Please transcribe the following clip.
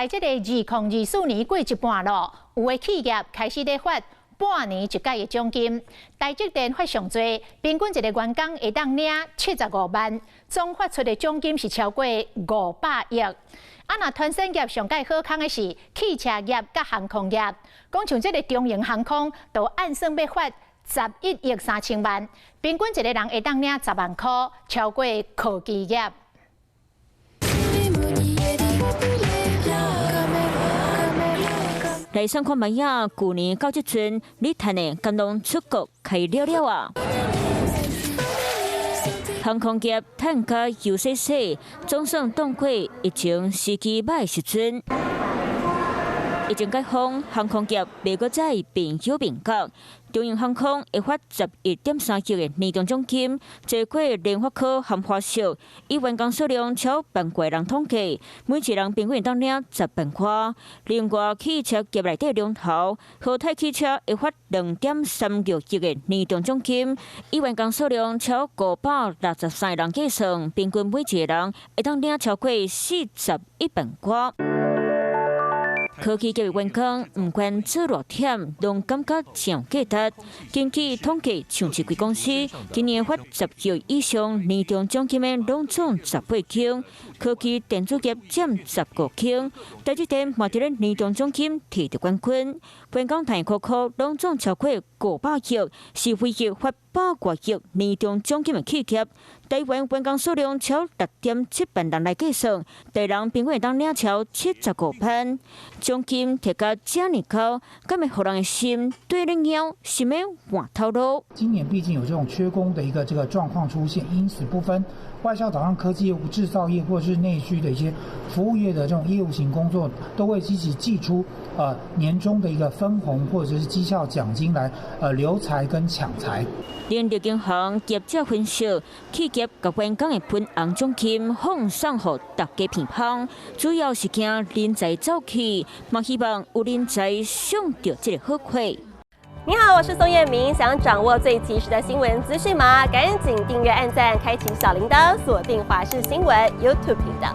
這个2024年過一半咯，有的企業開始咧發半年一擺的獎金。台積電發上濟，平均一个員工會當領75萬，總發出的獎金是超過500億。啊，若傳產業上蓋好康的是汽車業佮航空業，講像這个長榮航空，就按算欲發11億3千萬，平均一个人會當領10萬箍，超過科技業。來算看覓仔，舊年到這陣，你趁的敢攏出國開了了啊？航空業趁甲油洗洗，總算擋過疫情時機䆀時陣。疫情解封，航空業袂閣再變小變角。長榮航空會發11.3億的年終獎金，濟過聯發科和華碩，以員工數量超萬過人統計，每一人平均當領10萬塊。另外，汽車業內底龍頭和泰汽車會發2.36億的年終獎金，以員工數量超563人計算，平均每一个人會當領超過41萬塊。科技業員工毋管做偌忝，攏感覺真有價值。根據統計，上市櫃公司今年發10億以上年終獎金的，攏總18間，科技電子業佔15間。台積電嘛佇咧年終獎金摕著冠軍，員工趁箍箍攏總超過500億，是唯一發百外億年終獎金的企業。台灣員工數量超6.7萬人來計算，逐人平均會當領超75萬。獎金提甲遮爾高，敢會予人的心綴咧撓，想欲換頭路？今年畢竟有這種缺工的一個這個狀況出現，因此不分外銷導向科技業、製造業或者是內需的一些服務業的這種業務型工作，都會積極祭出年終的一個分紅或者是績效獎金來留才跟搶才。人力銀行業者分析，企業佮員工的分紅獎金放送予大家鼻芳，主要是驚人才走去，嘛希望有人才賞著這个好氣。你好，我是宋燕明，想掌握最及時的新聞資訊嗎？趕緊訂閱、按讚、開啟小鈴鐺，鎖定華視新聞 YouTube 頻道。